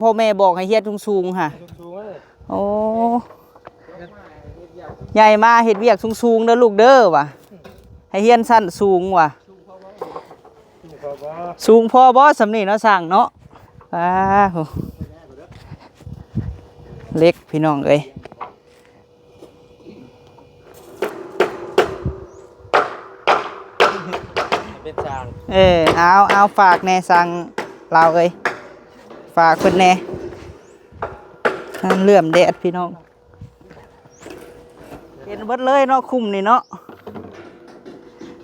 ພໍ່ແມ່ບອກໃຫ້ຮຽນສູງໆຫະ. ສູງໆເອີຍ. ໂອ້ ໃຫຍ່ມາເຮັດວຽກສູງໆເດີລູກເດີວ່າ ໃຫ້ຮຽນຊັ້ນສູງວ່າ. ສູງພໍບໍ່? ສູງພໍບໍ່ສ່ຳນີ້ເນາະຊ່າງເນາະ. ອ້າໂຫ ເຫຼັກພີ່ນ້ອງເອີຍ. ເປັນຊ່າງ ເອີ ເອົາ ເອົາ ຝາກແດ່ຊ່າງລາວເອີຍ ຝາກເພິ່ນແດ່. ເຫຼື້ອມແດດພີ່ນ້ອງ ເຫັນເບິດເລີຍເນາະ ຄຸ້ມນີ້ເນາະ.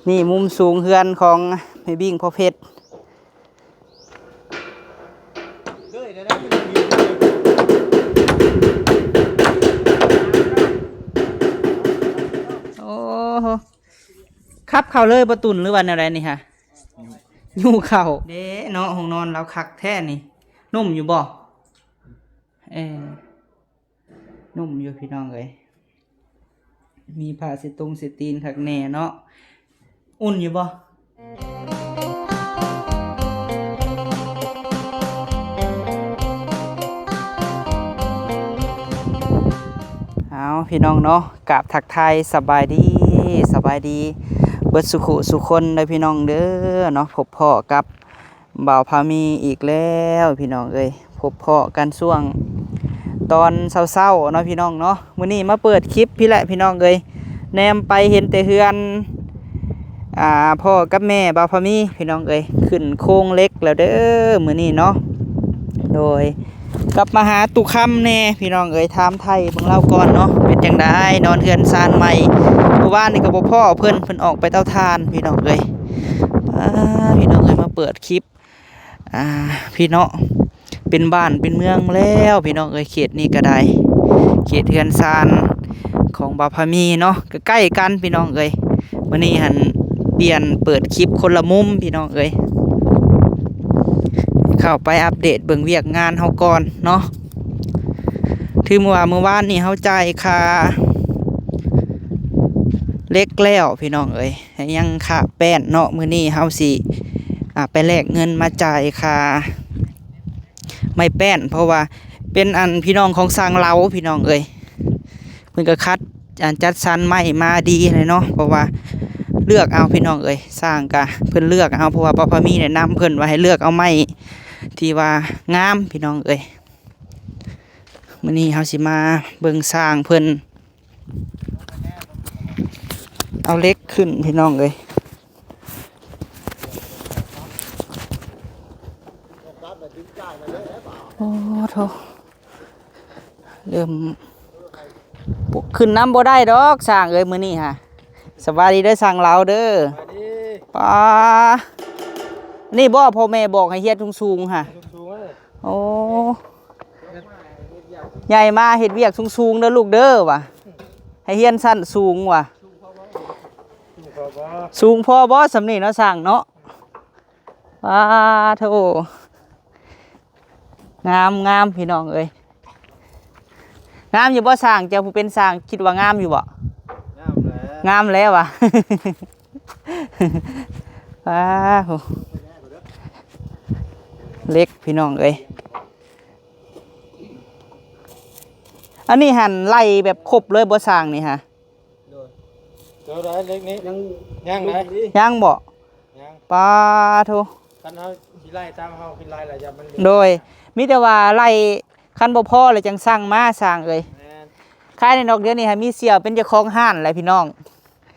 ນີ້ມຸມສູງເຮືອນຂອງແມ່ບິ້ງພໍ່ເພັດ. ໂອ້ໂຫ ຂັບເຂົ້າເລີຍບໍ່ຕຸ່ນ ຫຼືວ່າແນວໃດນີ້ຫະ? ຍູ້ເຂົ້າເດ້ເນາະ. ຫ້ອງນອນລາວຄັກແທ້ນີ້. ນຸ່ມຢູ່ບໍ່? ເອີ ນຸ່ມຢູ່ພີ່ນ້ອງເອີຍ. ມີຜ້າເຊັດຕົງເຊັດຕີນຄັກແນ່ເນາະ. ອຸ່ນຢູ່ບໍ່? ເອົາ ພີ່ນ້ອງເນາະ ກາບທັກທາຍສະບາຍດີ ສະບາຍດີເບິດສູ່ຄູ່ສູ່ຄົນເດີພີ່ນ້ອງເດີເນາະ. ພົບພໍ້ກັບ ບ່າວພາມີອີກແລ້ວພີ່ນ້ອງເອີຍ. ພົບພໍ້ກັນຊ່ວງຕອນເຊົ້າໆເນາະພີ່ນ້ອງເນາະ. ມື້ນີ້ມາເປີດຄລິບພີ້ແຫຼະພີ່ນ້ອງເອີຍ. ແນມໄປເຫັນແຕ່ເຮືອນ ອ່າ ພໍ່ກັບແມ່ບ່າວພາມີພີ່ນ້ອງເອີຍ. ຂຶ້ນໂຄງເຫຼັກແລ້ວເດີມື້ນີ້ເນາະ. ໂດຍ ກັບມາຫາຕຸຄຳແດ່ພີ່ນ້ອງເອີຍ. ຖາມໄຖ່ເບິ່ງລາວກ່ອນເນາະ ເປັນຈັ່ງໃດ ນອນເຮືອນຊານໃໝ່. ມື້ວານນີ້ກໍບໍ່ພໍ້ເພິ່ນ ເພິ່ນອອກໄປເຕົາຖ່ານພີ່ນ້ອງເອີຍ. ອ່າ ພີ່ນ້ອງເອີຍ ມາເປີດຄລິບ ອ່າ ພີ່ເນາະ ເປັນບ້ານເປັນເມືອງແລ້ວພີ່ນ້ອງເອີຍ. ເຂດນີ້ກໍໄດ້ ເຂດເຮືອນຊານຂອງບ່າວພາມີເນາະ ກໍໃກ້ກັນພີ່ນ້ອງເອີຍ. ມື້ນີ້ຫັ້ນປ່ຽນເປີດຄລິບຄົນລະມຸມພີ່ນ້ອງເອີຍ. ເຂົ້າໄປອັບເດດເບິ່ງວຽກງານເຮົາກ່ອນເນາະ. ຖືວ່າມື້ວານນີ້ເຮົາຈ່າຍຄ່າເຫຼັກແລ້ວພີ່ນ້ອງເອີຍ. ຍັງຄ່າແປ້ນເນາະ. ມື້ນີ້ເຮົາຊິ ອ່າ ໄປແລກເງິນມາຈ່າຍຄ່າໄມ້ແປ້ນ ເພາະວ່າເປັນອັນພີ່ນ້ອງຂອງຊ່າງລາວພີ່ນ້ອງເອີຍ. ເພິ່ນກໍຄັດ ອັນ ຈັດສັນໄມ້ມາດີແຫຼະເນາະ ເພາະວ່າເລືອກເອົາພີ່ນ້ອງເອີຍ. ຊ່າງກະເພິ່ນເລືອກເອົາ ເພາະວ່າບ່າວພາມີແນະນຳເພິ່ນວ່າໃຫ້ເລືອກເອົາໄມ້ທີ່ວ່າງາມພີ່ນ້ອງເອີຍ. ມື້ນີ້ເຮົາຊິມາເບິ່ງຊ່າງເພິ່ນ ເອົາເຫຼັກຂຶ້ນພີ່ນ້ອງເອີຍ. ໂອ້ໂທ ເລີ່ມ ຂຶ້ນນຳບໍ່ໄດ້ດອກຊ່າງເອີຍມື້ນີ້ຫະ. ສະບາຍດີເດີຊ່າງລາວເດີ. ສະບາຍດີ. ປ້າ ນີ້ບໍ່ ພໍ່ແມ່ບອກໃຫ້ຮຽນສູງໆຫະ. ສູງໆເອີຍ. ໂອ້ ໃຫຍ່ມາເຮັດວຽກສູງໆເດີລູກເດີວ່າ ໃຫ້ຮຽນຊັ້ນສູງວ່າ. ສູງພໍບໍ່? ສູງພໍບໍ່ສ່ຳນີ້ເນາະຊ່າງເນາະ. ປາໂທ ງາມໆ ພີ່ນ້ອງເອີຍ. ງາມຢູ່ບໍ່ຊ່າງ? ເຈົ້າຜູ້ເປັນຊ່າງຄິດວ່າງາມຢູ່ບໍ່? ງາມແລ້ວ ງາມແລ້ວຫວາ. ປາໂທ ເຫຼັກພີ່ນ້ອງເອີຍ. ອັນນີ້ຫັ້ນໄລ່ແບບຄົບເລີຍບໍ່ຊ່າງນີ້ຫະ? ໂດຍ ໂດຍ ເຫຼັກນີ້ຍັງ ຍັງໄດ໋ ຍັງບໍ່? ຍັງ. ປາໂທ ຄັນເຮົາຊິໄລ່ຕາມເຮົາຄິດໄລ່ລະ ຢ່າມັນ ໂດຍ ມີແຕ່ວ່າໄລ່ ຄັນບໍ່ພໍລະຈັ່ງສັ່ງມາຊ່າງເອີຍ. ແມ່ນ. ຂາຍໃນນອກ ດຽວນີ້ໃຫ້ມີສ່ຽວເປັນເຈົ້າຂອງຮ້ານແຫຼະພີ່ນ້ອງ.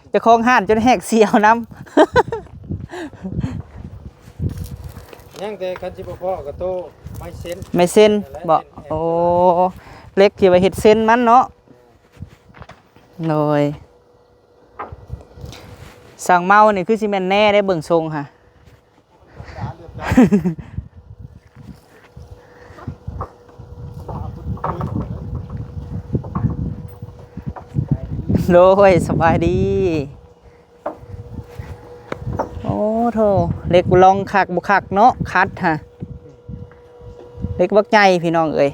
ເຈົ້າຂອງຮ້ານຈົນແຮກສ່ຽວນຳ. ຍັງແຕ່ຄັນຊິບໍ່ພໍກໍໂຕໄມ້ເຊັນ ໄມ້ເຊັນ ແມ່ນແຫຼະ ບໍ່? ເຊັນແຮກ. ໂອ້ ເຫຼັກທີ່ວ່າເຮັດເຊັນມັນເນາະ. ໂດຍ ຊ່າງເມົານີ້ຄືຊິແມ່ນແນ່ເດ້ ເບິ່ງຊົງຫະ. ໂດຍ ສະບາຍດີ. ໂອ້ໂທ ເຫຼັກລອງຄັກບໍ່ຄັກເນາະ ຂັດຫະ. ເຫຼັກບັກໃຫຍ່ພີ່ນ້ອງເອີຍ.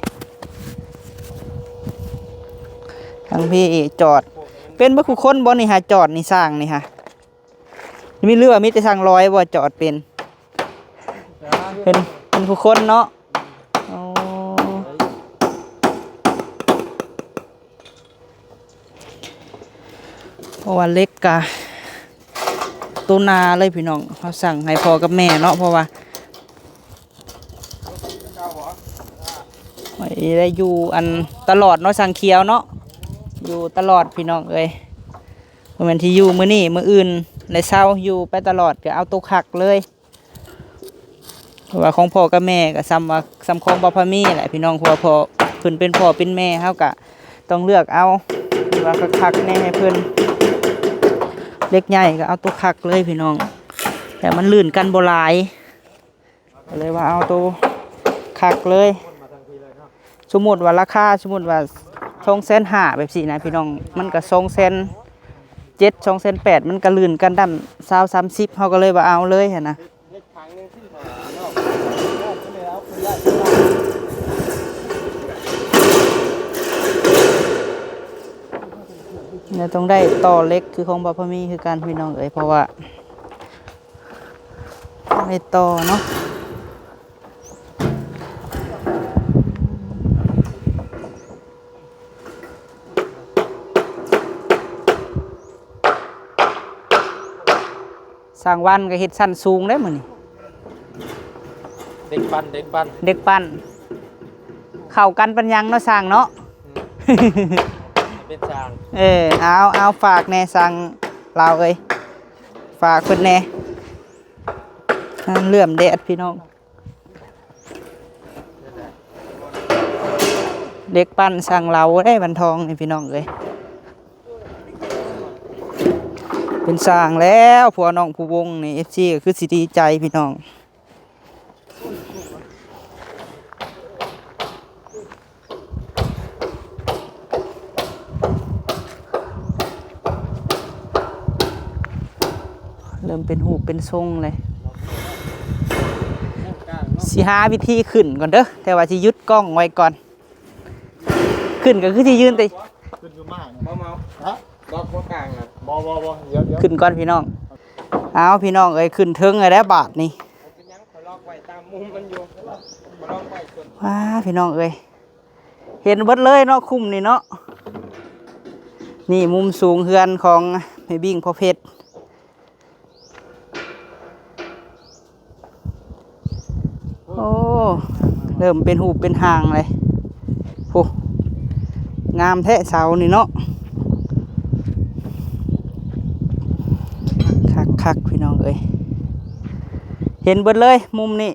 ທາງພີ້ຈອດ ເປັນເບິດຄູ່ຄົນບໍ່ນີ້ຫາ ຈອດນີ້ ຊ່າງນີ້ຫາ? ມີ ຫຼືວ່າມີແຕ່ຊ່າງລອຍບໍ່ຈອດເປັນ? ເປັນ ເປັນຜູ້ຄົນເນາະ. ໂອ້ ເພາະວ່າເຫຼັກກະໂຕໜາເລີຍພີ່ນ້ອງ, ເຮົາສັ່ງໃຫ້ພໍ່ກັບແມ່ເນາະ ເພາະວ່າ ໄດ້ຢູ່ອັນຕະຫຼອດເນາະ ຊ່າງຂຽວເນາະ, ຢູ່ຕະຫຼອດພີ່ນ້ອງເອີຍ. ບໍ່ແມ່ນທີ່ຢູ່ມື້ນີ້ມື້ອື່ນແລ້ວເຊົາ, ຢູ່ໄປຕະຫຼອດ ກໍເອົາໂຕຄັກເລີຍ. ເພາະວ່າຂອງພໍ່ກັບແມ່ກໍສ່ຳວ່າ ສ່ຳຂອງບ່າວພາມີແຫຼະພີ່ນ້ອງ, ເພາະວ່າພໍ່ເພິ່ນເປັນພໍ່ເປັນແມ່ ເຮົາກໍຕ້ອງເລືອກເອົາທີ່ວ່າຄັກໆແດ່ໃຫ້ເພິ່ນ. ເຫຼັກໃຫຍ່ກໍເອົາໂຕຄັກເລີຍພີ່ນ້ອງ, ແຕ່ມັນລື່ນກັນບໍ່ຫຼາຍ. ກໍເລີຍວ່າເອົາໂຕຄັກເລີຍ. ສົມມຸດວ່າລາຄາ ສົມມຸດວ່າສອງແສນຫ້າ ແບບຊີ້ນະພີ່ນ້ອງ, ມັນກໍສອງແສນເຈັດ ສອງແສນແປດ ມັນກໍລື່ນກັນດ້ຳຊາວ ສາມສິບ ເຮົາກໍເລີຍວ່າເອົາເລີຍຫັ້ນນະ. ແລ້ວຕ້ອງໄດ້ຕໍ່ເຫຼັກຄືຂອງບ່າວພາມີຄືກັນພີ່ນ້ອງເອີຍ, ເພາະວ່າ ໄປຕໍ່ເນາະ. ຊ່າງວັນກໍເຮັດຊັ້ນສູງເດ້ມື້ນີ້. ເດັກປັ້ນ ເດັກປັ້ນ ເດັກປັ້ນ ເຂົ້າກັນປານຫຍັງເນາະຊ່າງເນາະ. ອືມ ເປັນຊ່າງ ເອີ ເອົາ ເອົາ ຝາກແດ່ຊ່າງລາວເອີຍ, ຝາກເພິ່ນແດ່. ເຫຼື້ອມແດດພີ່ນ້ອງ, ເດັກປັ້ນຊ່າງລາວເດ້ ວັນທອງນີ້ພີ່ນ້ອງເອີຍ. ເປັນຊ່າງແລ້ວ ຜົວນ້ອງພູວົງນີ້ ເອັຟຊີ ກໍຄືຊິດີໃຈພີ່ນ້ອງ. ເລີ່ມເປັນຮູບເປັນຊົງເລີຍ. ຊິຫາວິທີຂຶ້ນກ່ອນເດີ, ແຕ່ວ່າຊິຢຸດກ້ອງໄວ້ກ່ອນ. ຂຶ້ນກໍຄືຊິຢືນແຕ່ ຂຶ້ນຢູ່ມາກ ບໍ່ເມົາ ຮະ ລັອກບໍ່ກາງນະ ບໍ່ ບໍ່ ບໍ່ ດຽວ ດຽວ ຂຶ້ນກ່ອນພີ່ນ້ອງ. ເອົາ ພີ່ນ້ອງເອີຍ ຂຶ້ນເທິງແລ້ວບາດນີ້. ເປັນຫຍັງ ຂ້ອຍລັອກໄວ້ຕາມມຸມມັນຢູ່ ຂ້ອຍລັອກໄວ້ສ່ວນ ວ້າ ພີ່ນ້ອງເອີຍ ເຫັນເບິດເລີຍເນາະ ຄຸ້ມນີ້ເນາະ. ນີ້ມຸມສູງເຮືອນຂອງແມ່ບິ້ງພໍ່ເພັດ. ໂອ້ ເລີ່ມເປັນຮູບເປັນຮ່າງເລີຍ. ໂອ້ ງາມແທ້ເສົານີ້ເນາະ. ຄັກໆ ພີ່ນ້ອງເອີຍ ເຫັນເບິດເລີຍມຸມນີ້.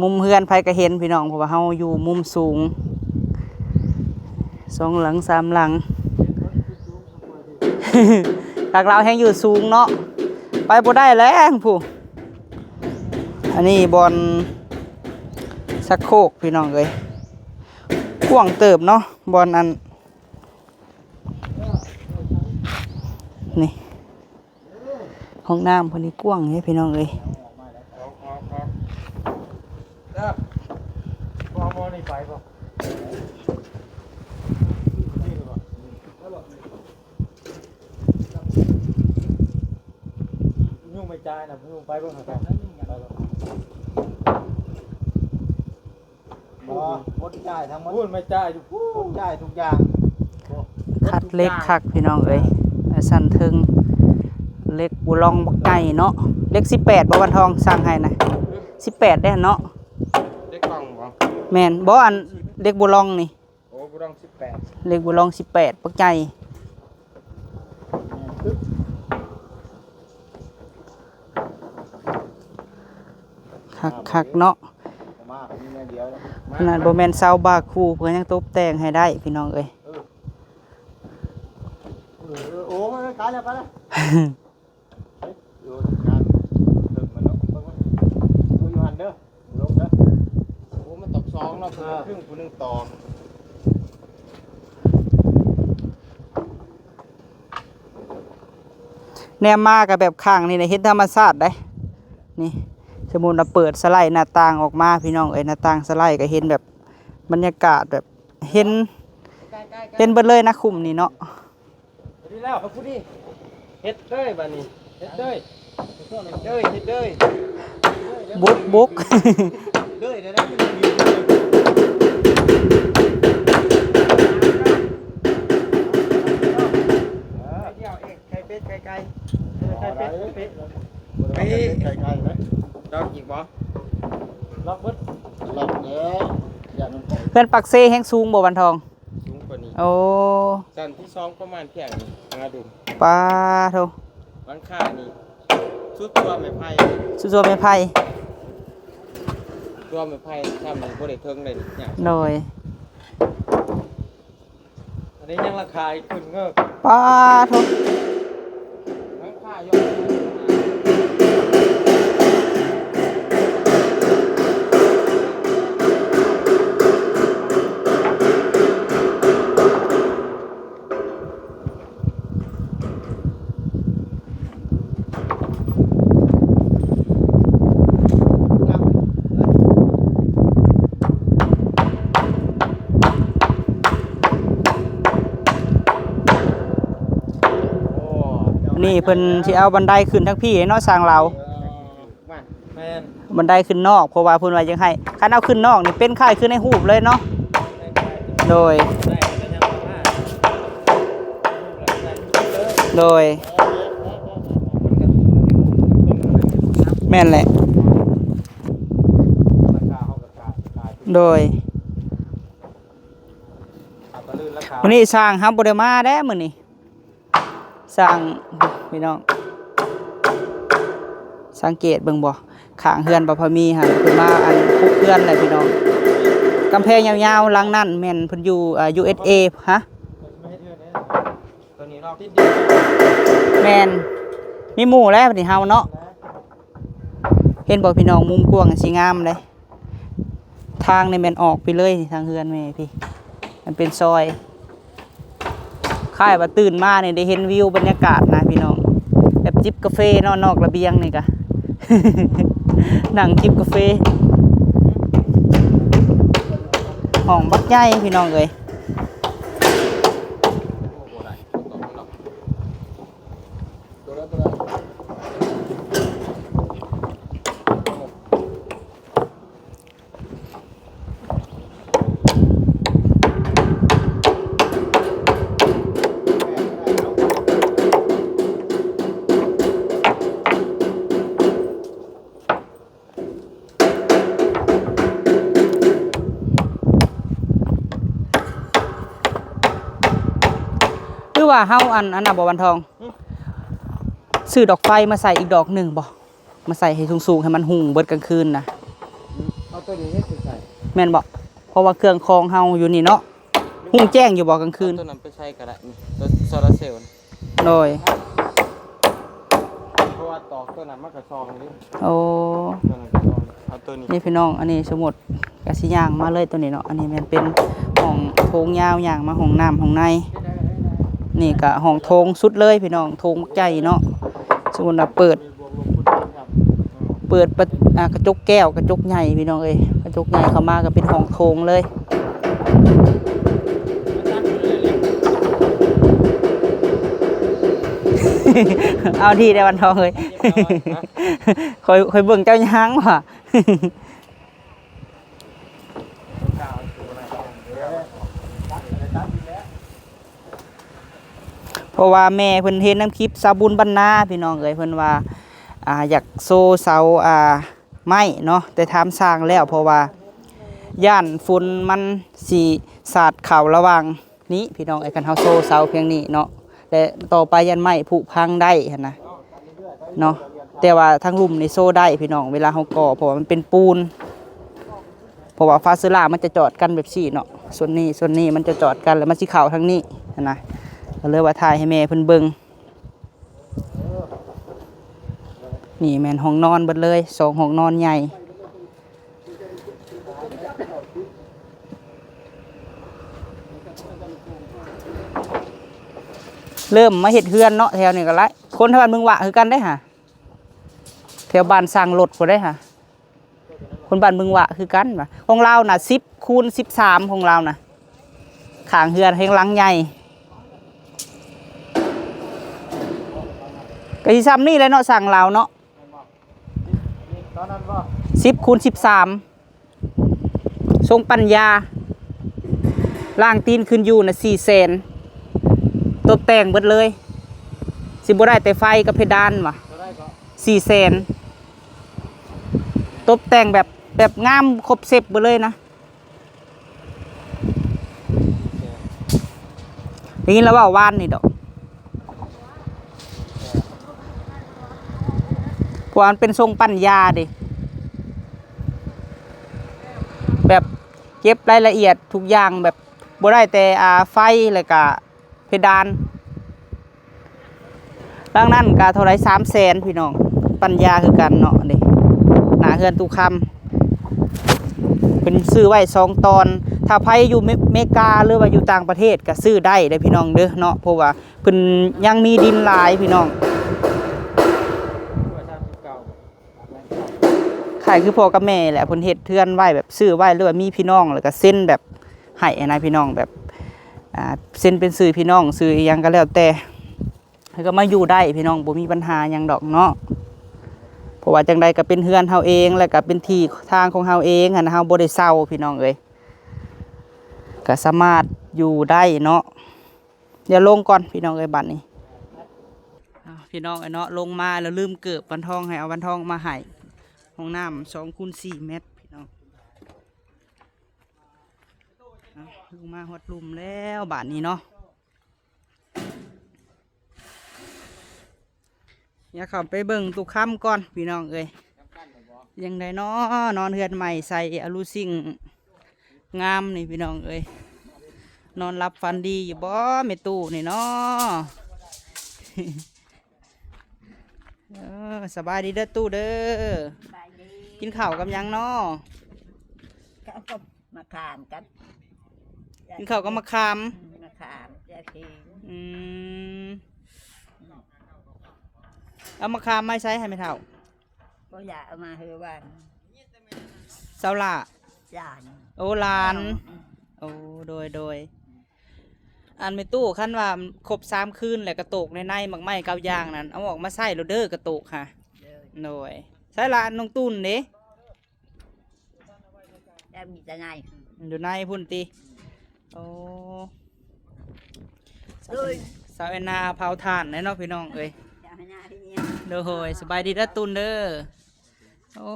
ມຸມເຮືອນໃຜກໍເຫັນພີ່ນ້ອງ ເພາະວ່າເຮົາຢູ່ມຸມສູງ ສອງຫຼັງສາມຫຼັງ. ທາງລາວແຮ່ງຢູ່ສູງເນາະ ໄປບໍ່ໄດ້ແລ້ວພຸ້ນ. ອັນນີ້ບ່ອນຊັກໂຄກພີ່ນ້ອງເອີຍ ກວ້າງເຕີບເນາະ ບ່ອນອັນນີ້. ຫ້ອງນ້ຳເພິ່ນນີ້ກວ້າງເດ້ພີ່ນ້ອງເອີຍ. ບໍ່ ຄົນຈ່າຍທັງໝົດ ພຸ້ນ ແມ່ຈ່າຍຢູ່ພຸ້ນ ຄົນຈ່າຍທຸກຢ່າງ. ຄັດເຫຼັກຄັກພີ່ນ້ອງເອີຍ ຊັ້ນເທິງ ເຫຼັກບູລອງບັກໃຫຍ່ເນາະ. ເຫຼັກສິບແປດບໍ່ ວັນທອງ ສັ່ງໃຫ້ນະ ສິບແປດເດ້ເນາະ. ເຫຼັກກ່ອງບໍ່? ແມ່ນບໍ່? ອັນເຫຼັກບູລອງນີ້ ໂອ້ ບູລອງສິບແປດ ເຫຼັກບູລອງສິບແປດ ບັກໃຫຍ່. ຄັກໆ ເນາະ ຂະໜາດບໍ່ແມ່ນເສົາບາຄູເພິ່ນຍັງຕົບແຕ່ງໃຫ້ໄດ້ພີ່ນ້ອງເອີຍ. ເອີ ໂອ້ຍ ໄປແລ້ວ ໄປແລ້ວ. ໂອ້ ມັນຕອກສອງເນາະ ຜູ້ໜຶ່ງຄຶ່ງ ຜູ້ໜຶ່ງຕອກ. ແນມມາກໍແບບຂ້າງນີ້ນະ ເຫັນທຳມະຊາດເດ້. ນີ້ ສົມມຸດວ່າເປີດສະໄລໜ້າຕ່າງອອກມາ ພີ່ນ້ອງເອີຍ ໜ້າຕ່າງສະໄລກໍເຫັນແບບບັນຍາກາດ ແບບເຫັນ ເຫັນເບິດເລີຍນະ ຄຸ້ມນີ້ເນາະ. ພໍດີແລ້ວ ພໍດີ ເຮັດເລີຍບາດນີ້ ເຮັດເລີຍ ເຮັດເລີຍ ເຮັດເລີຍ ບຸກ ບຸກ ເລີຍ ເລີຍ ເລີຍ. ໂອ້ ໄກໆເດ້ ລັອກອີກບໍ່? ລັອກເບິດ ລັອກແລ້ວ ຢ້ານມັນ ເຮືອນປາກເຊແຮງສູງບໍ່ ວັນທອງ? ສູງກວ່ານີ້ ໂອ້ ຊັ້ນທີສອງປະມານພຽງນີ້ ຫາດຸ ປາໂທ ຫຼັງຄານີ້ສຸດຕົວໄມ້ໄຜ່ ສຸດຕົວໄມ້ໄຜ່ ຕົວໄມ້ໄຜ່ຊ້ຳນີ້ບໍ່ໄດ້ເຖິງເລີຍນີ້ ໂດຍ ອັນນີ້ຍັງລາຄາອີກຂຶ້ນເງິກ ປາໂທ ນີ້ເພິ່ນຊິເອົາບັນໄດຂຶ້ນທາງພີ້ເນາະ ຊ່າງລາວ. ແມ່ນ ບັນໄດຂຶ້ນນອກ ເພາະວ່າເພິ່ນວ່າຢາກໃຫ້ ຄັນເອົາຂຶ້ນນອກນີ້ເປັນຄ້າຍຄືໃນຮູບເລີຍເນາະ. ໂດຍ ໂດຍ ແມ່ນແຫຼະ ໂດຍ ມື້ນີ້ຊ່າງເຮົາບໍ່ໄດ້ມາເດ້ມື້ນີ້. ສ້າງ ພີ່ນ້ອງ ສັງເກດເບິ່ງບໍ່ ຂ້າງເຮືອນບ່າວພາມີຫັ້ນ ເພິ່ນມາອັນປຸກເຮືອນແຫຼະພີ່ນ້ອງ. ກຳແພງຍາວໆ ຫຼັງນັ້ນແມ່ນເພິ່ນຢູ່ ອ່າ ຢູເອສເອ ຮະ ແມ່ນ ມີໝູ່ແລ້ວບັດນີ້ເຮົາເນາະ. ເຫັນບໍ່ພີ່ນ້ອງ ມຸມກວ້າງຊິງາມເດ້. ທາງນີ້ແມ່ນອອກໄປເລີຍ ທາງເຮືອນແມ່ພີ້ ມັນເປັນຊອຍ. ຄ້າຍວ່າຕື່ນມານີ້ໄດ້ເຫັນວິວບັນຍາກາດນະພີ່ນ້ອງ ແບບຈິບກາເຟເນາະ ນອກລະບຽງນີ້ກະ ນັ່ງຈິບກາເຟ. ຫ້ອງບັກໃຫຍ່ພີ່ນ້ອງເອີຍ. ຫຼືວ່າເຮົາອັນ ອັນນັ້ນບໍ່ ວັນທອງ? ຫຶ? ຊື້ດອກໄຟມາໃສ່ອີກດອກໜຶ່ງບໍ່? ມາໃສ່ໃຫ້ສູງໆ ໃຫ້ມັນຮຸ່ງເບິດກາງຄືນນະ. ອືມ ເອົາໂຕນີ້ເຮັດໃສ່ ແມ່ນບໍ່? ເພາະວ່າເຄື່ອງຂອງເຮົາຢູ່ນີ້ເນາະ ຮຸ່ງແຈ້ງຢູ່ບໍ່ກາງຄືນ? ເອົາໂຕນັ້ນໄປໃສ່ກໍໄດ້ ໂຕໂຊລາເຊວ. ໂດຍ ເພາະວ່າຕອກໂຕນັ້ນມັນກໍສ່ອງເດ້. ໂອ້ ໂຕນັ້ນກໍສ່ອງ ເອົາໂຕນີ້ ນີ້ພີ່ນ້ອງ ອັນນີ້ສົມມຸດ ກະຊິຍ່າງມາເລີຍໂຕນີ້ເນາະ. ອັນນີ້ແມ່ນເປັນຫ້ອງໂຖງຍາວ ຍ່າງມາຫ້ອງນ້ຳຫ້ອງໃນ. ນີ້ກະຫ້ອງໂຖງສຸດເລີຍພີ່ນ້ອງ ໂຖງໃຫຍ່ເນາະ. ສົມມຸດວ່າເປີດ ເປີດປະ ອ່າ ກະຈົກແກ້ວ ກະຈົກໃຫຍ່ພີ່ນ້ອງເອີຍ ກະຈົກໃຫຍ່ເຂົ້າມາກະເປັນຫ້ອງໂຖງເລີຍ. ເອົາທີ່ໄດ້ວັນທອງເອີຍ ຂ້ອຍ ຂ້ອຍເບິ່ງເຈົ້າຍ່າງວ່າ. ເພາະວ່າແມ່ເພິ່ນເຫັນນຳຄລິບສາວບຸນບັນນາພີ່ນ້ອງເອີຍ ເພິ່ນວ່າ ອ່າ ຢາກໂຊເສົາ ອ່າ ໄມ້ເນາະ ແຕ່ຖາມຊ່າງແລ້ວ ເພາະວ່າຢ້ານຝົນມັນຊິສາດເຂົ້າລະຫວ່າງ ນີ້ພີ່ນ້ອງເອີຍ ຄັນເຮົາໂຊເສົາພຽງນີ້ເນາະ ແລະ ຕໍ່ໄປຢ້ານໄມ້ຜຸພັງໄດ້ຫັ້ນນະເນາະ. ແຕ່ວ່າທາງລຸ່ມນີ້ໂຊໄດ້ພີ່ນ້ອງ ເວລາເຮົາກໍ່ ເພາະວ່າມັນເປັນປູນ ເພາະວ່າຟາເຊີລ່າມັນຈະຈອດກັນແບບຊີ້ເນາະ ສ່ວນນີ້ ສ່ວນນີ້ມັນຈະຈອດກັນ ແລ້ວມັນຊິເຂົ້າທາງນີ້ຫັ້ນນະ. ກໍເລີຍວ່າຖ່າຍໃຫ້ແມ່ເພິ່ນເບິ່ງ. ນີ້ແມ່ນຫ້ອງນອນເບິດເລີຍ ສອງຫ້ອງນອນໃຫຍ່. ເລີ່ມມາເຮັດເຮືອນເນາະ ແຖວນີ້ກໍຫຼາຍ ຄົນແຖວບ້ານເມືອງຫວາຄືກັນເດ້ຫາ ແຖວບ້ານຊ່າງລົດພຸ້ນເດ້ຫາ ຄົນບ້ານເມືອງຫວາຄືກັນວ່າ. ຂອງລາວນະສິບຄູນສິບສາມ ຂອງລາວນະ ຂ້າງເຮືອນແຮງຫຼັງໃຫຍ່ ກະຊິຊ່ຳນີ້ແຫຼະເນາະ ຊ່າງລາວເນາະ. ສິບຄູນສິບສາມ ຊົງປັນຍາ ລ້າງຕີນຂຶ້ນຢູ່ນະ ສີ່ແສນ ຕົບແຕ່ງເບິດເລີຍ ຊິບໍ່ໄດ້ແຕ່ໄຟກັບເພດານຫວາ ສີ່ແສນ. ຕົບແຕ່ງແບບ ແບບງາມຄົບເຊັດເບິດເລີຍນະ. ໄດ້ຍິນລາວເວົ້າວານນີ້ດອກ ເພາະວ່າມັນເປັນຊົງປັນຍາເດ້ ແບບເກັບລາຍລະອຽດທຸກຢ່າງ ແບບບໍ່ໄດ້ແຕ່ ອ່າ ໄຟ ແລ້ວກະ ເພດານ. ຫຼັງນັ້ນກະເທົ່າໃດ ສາມແສນ ພີ່ນ້ອງ ປັນຍາຄືກັນເນາະ ເດ້ ໜ້າເຮືອນຕູ້ຄຳ ເພິ່ນຊື້ໄວ້ສອງຕອນ. ຖ້າໃຜຢູ່ເມ ເມກາ ຫຼືວ່າຢູ່ຕ່າງປະເທດກະຊື້ໄດ້ເດ້ ພີ່ນ້ອງເດີເນາະ ເພາະວ່າເພິ່ນຍັງມີດິນຫຼາຍ ພີ່ນ້ອງ. ຄ້າຍຄືພໍ່ກັບແມ່ແຫຼະ ເພິ່ນເຮັດເຮືອນໄວ້ ແບບຊື້ໄວ້ ຫຼືວ່າມີພີ່ນ້ອງ ແລ້ວກະເຊັນແບບໃຫ້ຫັ້ນນະ ພີ່ນ້ອງ ແບບ ອ່າ ເຊັນເປັນຊື່ພີ່ນ້ອງ ຊື່ອີ່ຫຍັງກໍແລ້ວແຕ່ ໃຫ້ກໍມາຢູ່ໄດ້ພີ່ນ້ອງ ບໍ່ມີບັນຫາຫຍັງດອກເນາະ ເພາະວ່າຈັ່ງໃດກໍເປັນເຮືອນເຮົາເອງ ແລ້ວກໍເປັນທີ່ທາງຂອງເຮົາເອງຫັ້ນນະ ເຮົາບໍ່ໄດ້ເຊົ່າພີ່ນ້ອງເອີຍ ກໍສາມາດຢູ່ໄດ້ເນາະ. ດຽວລົງກ່ອນພີ່ນ້ອງເອີຍ ບັດນີ້ ອ້າວ ພີ່ນ້ອງເອີຍເນາະ ລົງມາແລ້ວລືມເກີບວັນທອງ ໃຫ້ເອົາວັນທອງມາໃຫ້. ຫ້ອງນ້ຳສອງຄູນສີ່ແມັດພີ່ນ້ອງ. ເອົາ ລົງມາຮອດລຸ່ມແລ້ວບາດນີ້ເນາະ. ຢາກເຂົ້າໄປເບິ່ງຕູ້ຄຳກ່ອນພີ່ນ້ອງເອີຍ ຈັ່ງໃດເນາະ ນອນເຮືອນໃໝ່ໃສ່ອາລູຊິງງາມນີ້ພີ່ນ້ອງເອີຍ ນອນຫຼັບຝັນດີຢູ່ບໍ່ແມ່ຕູ້ນີ້ເນາະ? ເອີ ສະບາຍດີເດີຕູ້ເດີ. ສະບາຍດີ. ກິນເຂົ້າກັບຫຍັງເນາະ? ເຂົ້າກັບໝາກຂາມກັບ ກິນເຂົ້າກັບໝາກຂາມ. ອືມ ໝາກຂາມ ແຈ່ວເຄງ. ອືມ ເອົາໝາກຂາມມາໃສໃຫ້ແມ່ເຖົ້າ? ບໍ່ຢາກເອົາມາເຮືອນບ້ານ ສາວຫຼ້າ. ຫຼານ. ໂອ້ ຫຼານ. ອືມ ໂອ້ ໂດຍ ໂດຍ. ອັນແມ່ຕູ້ ຄັນວ່າຄົບສາມຄືນແລ້ວກະໂຕກໃນໃນໝາກໄມ້ເກົ້າຢ່າງນັ້ນ ເອົາອອກມາໃຊ້ໂລດເດີກະໂຕກຫະ. ໂດຍ ໂດຍ. ໃສລະ ນ້ອງຕຸ່ນເດ? ແລ້ວມີແຕ່ໃນ ຢູ່ໃນພຸ້ນຕິ? ໂອ້ ໂດຍ ສາວແອນນາເຜົາຖ່ານແຫຼະເນາະ ພີ່ນ້ອງເອີຍ. ໂດຍ ສະບາຍດີເດີຕຸ່ນເດີ. ໂອ້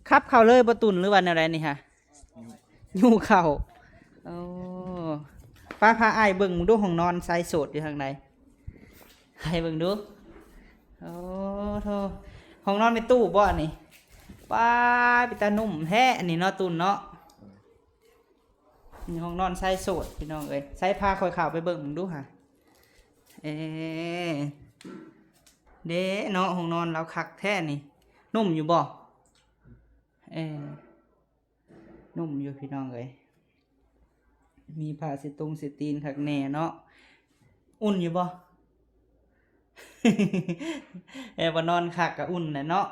ຂັບເຂົ້າເລີຍບໍ່ຕຸ່ນ ຫຼືວ່າແນວໃດນີ້ຫະ? ຍູ້ເຂົ້າ. ໂອ້ ໄປພາອ້າຍເບິ່ງດູຫ້ອງນອນຊາຍໂສດຢູ່ທາງໃດ ໃຫ້ເບິ່ງດູ. ໂອ້ໂທ້ ຫ້ອງນອນແມ່ຕູ້ບໍ່ອັນນີ້? ປ້າ ເປັນຕານຸ່ມແທ້ອັນນີ້ເນາະ ຕຸ່ນເນາະ. ນີ້ຫ້ອງນອນຊາຍໂສດພີ່ນ້ອງເອີຍ. ໃສ ພາຂ້ອຍເຂົ້າໄປເບິ່ງເບິ່ງດູຫະ. ເອີ ເດ້ເນາະ ຫ້ອງນອນລາວຄັກແທ້ນີ້. ນຸ່ມຢູ່ບໍ່? ເອີ ນຸ່ມຢູ່ພີ່ນ້ອງເອີຍ. ມີຜ້າເຊັດຕົງເຊັດຕີນຄັກແນ່ເນາະ. ອຸ່ນຢູ່ບໍ່? ແອ ບ່ອນນອນຄັກກະອຸ່ນແຫຼະເນາະ.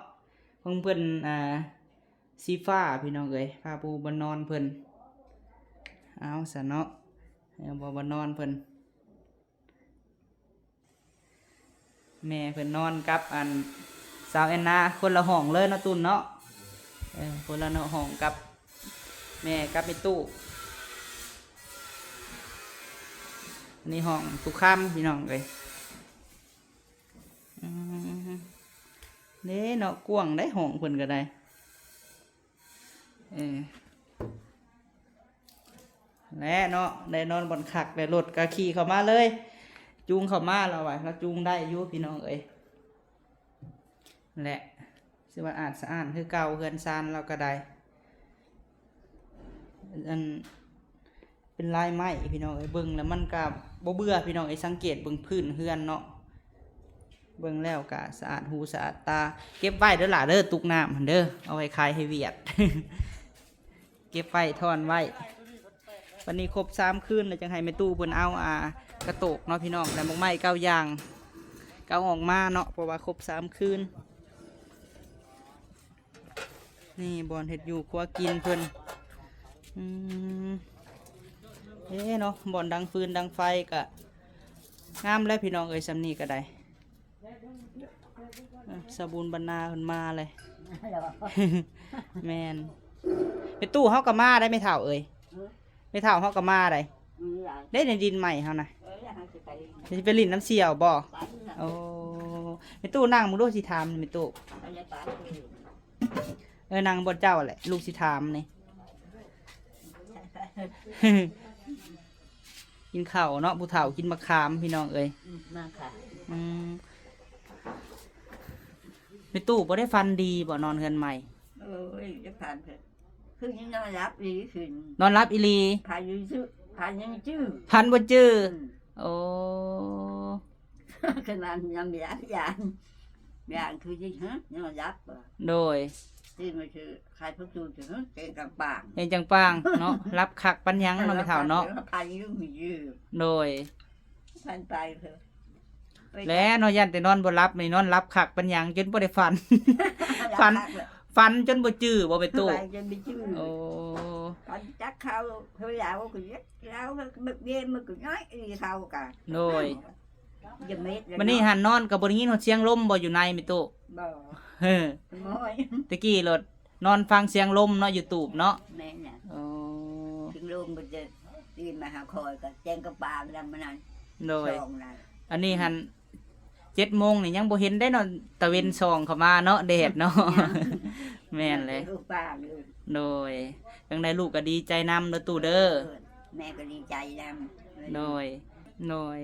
ຂອງເພິ່ນ ອ່າ ສີຟ້າພີ່ນ້ອງເອີຍ. ຜ້າປູບ່ອນນອນເພິ່ນ. ເອົາຊະເນາະ ແອ ບ່ອນນອນເພິ່ນ. ແມ່ເພິ່ນນອນກັບອັນສາວແອນນາຄົນລະຫ້ອງເລີຍເນາະ ຕຸ່ນເນາະ. ເອີ ຄົນລະເນາະ ຫ້ອງກັບແມ່ກັບແມ່ຕູ້. ອັນນີ້ຫ້ອງຕຸຄຳພີ່ນ້ອງເອີຍ. ອືມ ເດ້ເນາະ ກວ້າງໄດ໋ຫ້ອງເພິ່ນກະໄດ້. ເອີ ແລະເນາະ ໄດ້ນອນບ່ອນຄັກ ແລະລົດກະຂີ່ເຂົ້າມາເລີຍ ຈູງເຂົ້າມາ. ລາວວ່າລາວຈູງໄດ້ຢູ່ພີ່ນ້ອງເອີຍ. ແລະ ຖືວ່າອາດສະອາດຄືເກົ່າ ເຮືອນຊານລາວກະໄດ້. ອັນ ເປັນລາຍໄມ້ພີ່ນ້ອງເອີຍ. ເບິ່ງແລ້ວມັນກະບໍ່ເບື່ອພີ່ນ້ອງເອີຍ. ສັງເກດເບິ່ງພື້ນເຮືອນເນາະ ເບິ່ງແລ້ວກະສະອາດຫູສະອາດຕາ. ເກັບໄວ້ເດີຫຼ້າເດີ ຕຸກນ້ຳຫັ້ນເດີ ເອົາໄວ້ຂາຍໃຫ້ຫວຽດ. ເກັບໄວ້ ທ້ອນໄວ້. ບັດນີ້ຄົບສາມຄືນແລ້ວ ຈັ່ງໃຫ້ແມ່ຕູ້ເພິ່ນເອົາ ອ່າ ກະໂຕກເນາະພີ່ນ້ອງ ແລະໝາກໄມ້ເກົ້າຢ່າງ ກະເອົາອອກມາເນາະ ເພາະວ່າຄົບສາມຄືນ. ນີ້ບ່ອນເຮັດຢູ່ຄົວກິນເພິ່ນ. ອືມ ເອີເນາະ ບ່ອນດັງຟືນດັງໄຟກະງາມແລ້ວພີ່ນ້ອງເອີຍ. ສ່ຳນີ້ກະໄດ້ ເອີ ສາວບຸນບັນນາເພິ່ນມາເລີຍ. ແມ່ນ ແມ່ຕູ້ເຮົາກະມາໄດ໋ແມ່ເຖົ້າເອີຍ. ແມ່ເຖົ້າເຮົາກະມາໄດ໋. ເດ້ ໃນດິນໃໝ່ເຮົານະ. ຊິໄປຫຼິ້ນນຳສ່ຽວບໍ່? ໂອ້ ແມ່ຕູ້ນັ່ງເບິ່ງດູ ຊິຖາມແມ່ຕູ້. ໄປ ໄປ ໄປ. ເອີ ນັ່ງບ່ອນເຈົ້າແຫຼະ ລູກຊິຖາມນີ້. ກິນເຂົ້າເນາະ ຜູ້ເຖົ້າກິນໝາກຂາມ ພີ່ນ້ອງເອີຍ. ອືມ ມາຄ່ະ. ອືມ ແມ່ຕູ້ບໍ່ໄດ້ຝັນດີບໍ່ ນອນເຮືອນໃໝ່? ໂອ້ຍ ຈະຝັນເພິ່ນ ຄືຍັງນອນຫຼັບອີ່ຫຼີຄືນ. ນອນຫຼັບອີ່ຫຼີ? ຝັນຢູ່ຊື່ ຝັນຍັງຈື່ ຝັນບໍ່ຈື່. ອືມ ໂອ້ ຂະໜາດຍາມຢານ ຢ້ານຄືຊິ ຮະ ນອນຫຼັບບໍ່? ໂດຍ ຕື່ນມາຄື ຂາຍປະຕູ ຫື ແຈ້ງກາງປາງ ແຈ້ງກາງປາງເນາະ. ຫຼັບຄັກປານຫຍັງເນາະແມ່ເຖົ້າເນາະ. ໂດຍ ຝັນໄປເພິ່ນ ແລ້ວເນາະ ຢ້ານແຕ່ນອນບໍ່ຫຼັບນີ້ ນອນຫຼັບຄັກປານຫຍັງ ຈົນບໍ່ໄດ້ຝັນ ຝັນ ຝັນຈົນບໍ່ຈື່ບໍ່ແມ່ຕູ້? ຝັນຈົນບໍ່ຈື່. ໂອ້ ຝັນຈັກເຂົາ ເຂົາລາວກໍເຮັດ ລາວກໍເຮັດ ມັນກໍນ້ອຍອີ່ເຂົາກະ. ໂດຍ ຢ່າເມັດ ບັດນີ້ຫັ້ນນອນກໍບໍ່ໄດ້ຍິນຮອດສຽງລົມບໍ່ຢູ່ໃນແມ່ຕູ້? ບໍ່ ເອີ ໂອ້ຍ ແຕ່ກີ້ໂລດ ນອນຟັງສຽງລົມເນາະ ຢູທູບເນາະ. ແມ່ນນະ. ໂອ້ ສຽງລົມມັນຈະຕີນມາຫາຂ້ອຍກໍແຈ້ງກາງປາງນຳມັນນັ້ນ. ໂດຍ ສອງນັ້ນ. ອັນນີ້ຫັ້ນ ເຈັດໂມງນີ້ຍັງບໍ່ເຫັນໄດ້ເນາະ ຕາເວັນ ອືມ ສ່ອງເຂົ້າມາເນາະ ແດດເນາະ. ຍັງ ແມ່ນແຫຼະ ລູກປ້າຢູ່. ໂດຍ ຈັ່ງໃດລູກກໍດີໃຈນຳເດີຕູ້ເດີ. ເອີ ແມ່ກໍດີໃຈນຳ. ໂດຍ ໂດຍ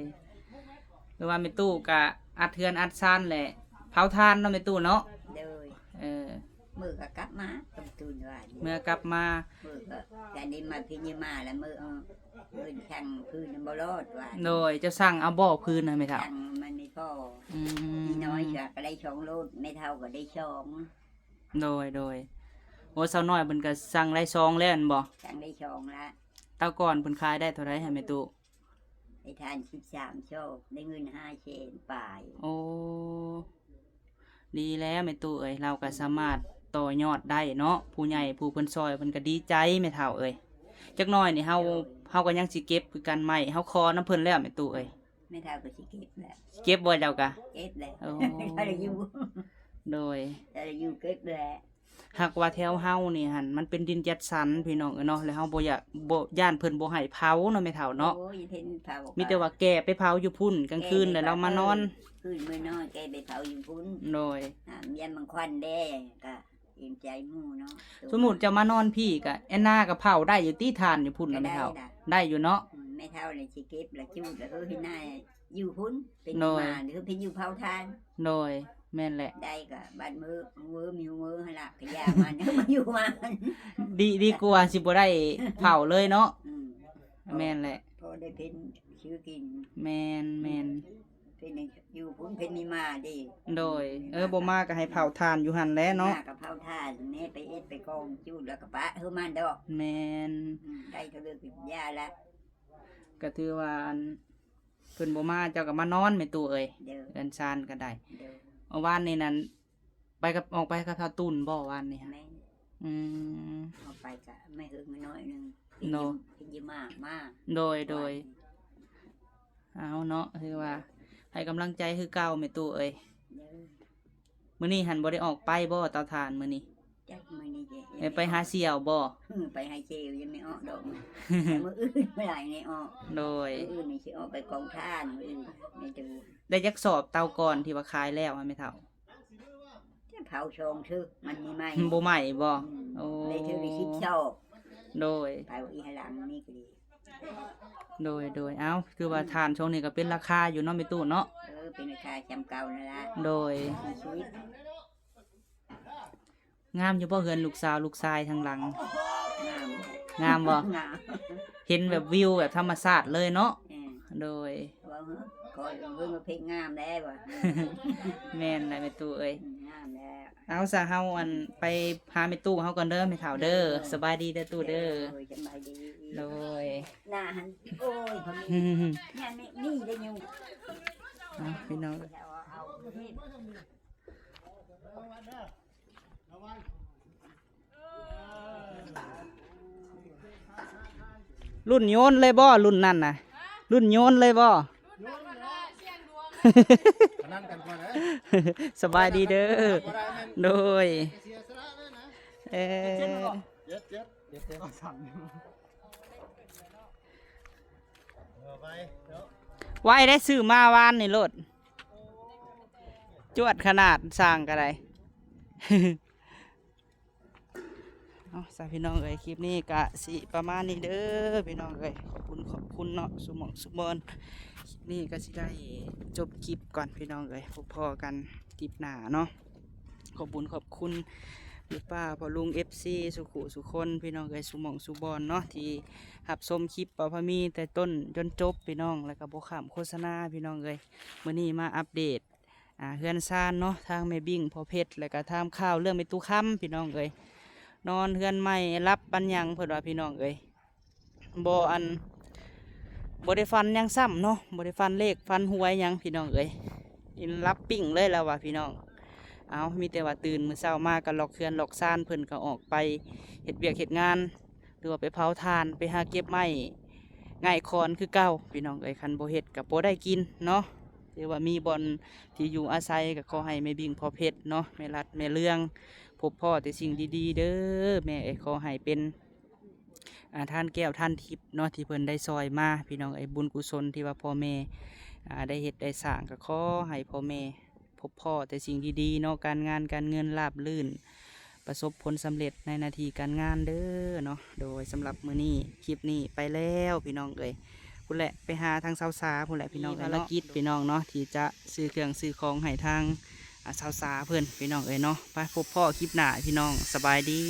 ຫຼືວ່າແມ່ຕູ້ກະອັດເຮືອນອັດຊານແຫຼະ ເຜົາຖ່ານເນາະແມ່ຕູ້ເນາະ. ໂດຍ ເອີ ມື້ກໍກັບມາຕອນຕື່ນວານ ເມື່ອກັບມາ ມື້ກໍ ແຕ່ນີ້ມາພິນຍາມາແລ້ວ ມື້ ເອີ ເພິ່ນສັ່ງພື້ນບໍ່ລອດວ່າ. ໂດຍ ເຈົ້າສັ່ງເອົາບໍ່ພື້ນນະແມ່ເຖົ້າ? ສັ່ງມັນມີພໍ. ອືມ ມີນ້ອຍກໍ ກໍໄດ້ສອງໂລດ ແມ່ເຖົ້າກໍໄດ້ສອງ. ໂດຍ ໂດຍ ໂອ້ ສາວນ້ອຍເພິ່ນກໍສັ່ງໄດ້ສອງແລ້ວແມ່ນບໍ່? ສັ່ງໄດ້ສອງລະ. ແຕ່ກ່ອນເພິ່ນຂາຍໄດ້ເທົ່າໃດໃຫ້ແມ່ຕູ້? ໄດ້ຖ່ານສິບສາມຊອກ ໄດ້ເງິນຫ້າແສນປາຍ. ໂອ້ ດີແລ້ວແມ່ຕູ້ເອີຍ ລາວກໍສາມາດຕໍ່ຍອດໄດ້ເນາະ ຜູ້ໃຫຍ່ຜູ້ເພິ່ນຊ່ອຍເພິ່ນກໍດີໃຈແມ່ເຖົ້າເອີຍ. ຈັກໜ້ອຍນີ້ເຮົາ ໂດຍ ເຮົາກໍຍັງຊິເກັບຄືກັນ ໄມ້ເຮົາຂໍນຳເພິ່ນແລ້ວແມ່ຕູ້ເອີຍ. ແມ່ເຖົ້າກໍຊິເກັບແຫຼະ. ເກັບບໍ່ເຈົ້າກະ? ເກັບແຫຼະ. ໂອ້ ຖ້າໄດ້ຢູ່. ໂດຍ ຖ້າໄດ້ຢູ່ເກັບແຫຼະ. ຫາກວ່າແຖວເຮົານີ້ຫັ້ນ ມັນເປັນດິນຈັດສັນພີ່ນ້ອງເອີຍເນາະ ແລ້ວເຮົາບໍ່ຢາກ ບໍ່ ຢ້ານເພິ່ນບໍ່ໃຫ້ເຜົາເນາະແມ່ເຖົ້າເນາະ. ໂອ້ຍ ເຫັນເຜົາ ມີແຕ່ວ່າແກ່ໄປເຜົາຢູ່ພຸ້ນ ກາງຄືນແລ້ວເຮົາມານອນ ຄືນມື້ນອນແກ່ໄປເຜົາຢູ່ພຸ້ນ. ໂດຍ ຫ້າມຢ້ານມັນຄວັນແດ່ ກະເຫັນໃຈໝູ່ເນາະ. ສົມມຸດເຈົ້າມານອນພີ້ກະ ແອນນາກະເຜົາໄດ້ຢູ່ຕິ ຖ່ານຢູ່ພຸ້ນນະແມ່ເຖົ້າ? ໄດ້ຢູ່ເນາະ. ອືມ ແມ່ເຖົ້ານີ້ຊິເກັບລະຈູດລະເຮີຍໃຫ້ນາຢູ່ພຸ້ນ ເປັນ ໂດຍ ມາ ຫຼືເປັນຢູ່ເຜົາຖ່ານ. ໂດຍ ແມ່ນແຫຼະ ໄດ້ກະບາດມື້ ມື້ມີມື້ຫັ້ນລະ ກະຢ່າມັນ ມາຢູ່ມັນ ດີ ດີກວ່າຊິບໍ່ໄດ້ເຜົາເລີຍເນາະ. ອືມ ແມ່ນແຫຼະ ພໍໄດ້ເປັນຊື່ກິນ. ແມ່ນ ແມ່ນ ເປັນຢູ່ພຸ້ນເປັນມີມາເດ້. ໂດຍ ເອີ ບໍ່ມາກໍໃຫ້ເຜົາຖ່ານຢູ່ຫັ້ນແຫຼະເນາະ. ມາກໍເຜົາຖ່ານແດ່ ໄປເຮັດໄປກອງຈູດ ແລ້ວກໍປະເຮີມັນດອກ. ແມ່ນ ອືມ ໄດ້ເທົ່າເດີກໍຢ່າລະ. ກໍຖືວ່າອັນ ເພິ່ນບໍ່ມາ ເຈົ້າກໍມານອນແມ່ຕູ້ເອີຍ. ໂດຍ ເຮືອນຊານກໍໄດ້. ໂດຍ ເອົາ ວານນີ້ນັ້ນ ໄປກັບ ອອກໄປກັບທ້າວຕຸ່ນບໍ່ວານນີ້? ແມ່ນ. ອືມ ອອກໄປກະແມ່ເຮີງນ້ອຍໜຶ່ງ ເນາະ ເພິ່ນຊິມາ ມາ. ໂດຍ ໂດຍ ເອົາເນາະ ຄືວ່າໃຫ້ກຳລັງໃຈຄືເກົ່າແມ່ຕູ້ເອີຍ. ໂດຍ ມື້ນີ້ຫັ້ນບໍ່ໄດ້ອອກໄປບໍ່ເຕົາຖ່ານມື້ນີ້? ຈັກມື້ນີ້ຈະ ໄດ້ໄປຫາສ່ຽວບໍ່? ອື ໄປຫາສ່ຽວ ຍັງໄດ້ອອກດອກ. ມື້ອື່ນ ມື້ໃດໄດ້ອອກ. ໂດຍ ມື້ອື່ນນີ້ຊິອອກໄປກອງຖ່ານ ມື້ອື່ນນີ້. ໄດ້ຈັກສອບເຕົາກ່ອນທີ່ວ່າຂາຍແລ້ວຫັ້ນແມ່ເຖົ້າ? ຈະເຜົາຊ່ອງເທື່ອ ມັນມີໄໝ້ ບໍ່ໄໝ້ບໍ່? ອືມ ໂອ້ ໄດ້ເທື່ອລະສິບຊອກ. ໂດຍ ເຜົາອີ່ຫະຫຼັງນີ້ກໍດີ. ໂດຍ ໂດຍ ເອົ້າ ຄືວ່າ ອືມ ຖ່ານຊ່ວງນີ້ກໍເປັນລາຄາຢູ່ເນາະແມ່ຕູ້ເນາະ. ເອີ ເປັນລາຄາສ່ຳເກົ່ານັ້ນລະ. ໂດຍ ສີ່ສິບ. ງາມຢູ່ບໍ່ເຮືອນລູກສາວລູກຊາຍທາງຫຼັງ? ງາມ ງາມບໍ່? ງາມ ເຫັນແບບວິວແບບທຳມະຊາດເລີຍເນາະ. ເອີ ໂດຍ ວ່າເຮີ ຂໍເຮີມາເພັກງາມແດ່ວ່າ. ແມ່ນແຫຼະແມ່ຕູ້ເອີຍ ອືມ ງາມແລ້ວ. ເອົາຊະ ເຮົາ ອັນ ໄປຫາແມ່ຕູ້ເຮົາກ່ອນເດີແມ່ເຖົ້າເດີ. ໂດຍ ສະບາຍດີເດີຕູ້ເດີ. ໂດຍ ສະບາຍດີ. ໂດຍ ໜ້າຫັ້ນ ໂອ້ຍ ເຂົາມີ ອືມ ນີ້ ນີ້ໄດ້ຢູ່. ເອົາ ພີ່ນ້ອງ ເອົາ ເອົາ ລຸ້ນໂຍນເລີຍບໍ່? ລຸ້ນນັ້ນນະ ລຸ້ນໂຍນເລີຍບໍ່? ພະນັນກັນກ່ອນເດີ. ສະບາຍດີເດີ. ໂດຍ ເອີ ເຈັບ ເຈັບ ເຈັບ ເຈັບ. ໄວເດ້ ຊື້ມາວານນີ້ໂລດ ຈວດຂະໜາດ ສ້າງກໍໄດ້. ເອົາຊະພີ່ນ້ອງເອີຍ ຄລິບນີ້ກະຊິປະມານນີ້ເດີພີ່ນ້ອງເອີຍ ຂອບຄຸນຂອບຄຸນເນາະ ສູ່ໝ່ອງສູ່ບ່ອນ. ຄລິບນີ້ກະຊິໄດ້ຈົບຄລິບກ່ອນພີ່ນ້ອງເອີຍ ພົບພໍ້ກັນຄລິບໜ້າເນາະ. ຂອບບຸນຂອບຄຸນແມ່ປ້າພໍ່ລຸງ ເອັຟຊີ ສູ່ຄູ່ສູ່ຄົນພີ່ນ້ອງເອີຍ ສູ່ໝ່ອງສູ່ບ່ອນເນາະ ທີ່ຮັບຊົມຄລິບປາວພາມີແຕ່ຕົ້ນຈົນຈົບພີ່ນ້ອງ ແລ້ວກະບໍ່ຂ້າມໂຄສະນາພີ່ນ້ອງເອີຍ. ມື້ນີ້ມາອັບເດດ ອ່າ ເຮືອນຊານເນາະ ທາງແມ່ບິ້ງພໍ່ເພັດ ແລ້ວກະຖາມຂ່າວເລື່ອງແມ່ຕູ້ຄຳພີ່ນ້ອງເອີຍ ນອນເຮືອນໃໝ່ ຫຼັບປັນຫຍັງເພິ່ນວ່າພີ່ນ້ອງເອີຍ ບໍ່ ອັນ ບໍ່ໄດ້ຝັນຫຍັງຊ້ຳເນາະ ບໍ່ໄດ້ຝັນເລກຝັນຫວຍຫຍັງພີ່ນ້ອງເອີຍ ອີ່ນຫຼັບປີ້ງເລີຍລາວວ່າພີ່ນ້ອງ. ເອົາ ມີແຕ່ວ່າຕື່ນມື້ເຊົ້າມາກໍລັອກເຮືອນລັອກຊານ ເພິ່ນກໍອອກໄປເຮັດວຽກເຮັດງານ ຫຼືວ່າໄປເຜົາຖ່ານ ໄປຫາເກັບໄມ້ງ່າຍຂອນຄືເກົ່າພີ່ນ້ອງເອີຍ. ຄັນບໍ່ເຮັດກໍບໍ່ໄດ້ກິນເນາະ ຫຼືວ່າມີບ່ອນທີ່ຢູ່ອາໄສ ກໍຂໍໃຫ້ແມ່ບິ້ງພໍ່ເພັດເນາະ ແມ່ລັດແມ່ເລື່ອງ ພົບພໍ້ແຕ່ສິ່ງດີໆເດີແມ່ເອີຍ. ຂໍໃຫ້ເປັນ ອ່າ ທານແກ້ວທານທິບເນາະ ທີ່ເພິ່ນໄດ້ຊ່ອຍມາພີ່ນ້ອງເອີຍ. ບຸນກຸສົນທີ່ວ່າພໍ່ແມ່ ອ່າ ໄດ້ເຮັດໄດ້ສ້າງ ກໍຂໍໃຫ້ພໍ່ແມ່ພົບພໍ້ແຕ່ສິ່ງດີໆເນາະ ການງານການເງິນລາບລື່ນ ປະສົບຜົນສຳເລັດໃນໜ້າທີ່ການງານເດີເນາະ. ໂດຍ ສຳລັບມື້ນີ້ ຄລິບນີ້ໄປແລ້ວພີ່ນ້ອງເອີຍ ພຸ້ນແຫຼະ ໄປຫາທາງສາວສາພຸ້ນແຫຼະພີ່ນ້ອງເອີຍເນາະ ມີພາລະກິດພີ່ນ້ອງເນາະ ທີ່ຈະຊື້ເຄື່ອງຊື້ຂອງໃຫ້ທາງ ອ່າ ສາວສາເພິ່ນພີ່ນ້ອງເອີຍເນາະ. ໄປພົບພໍ້ຄລິບໜ້າພີ່ນ້ອງ ສະບາຍດີ.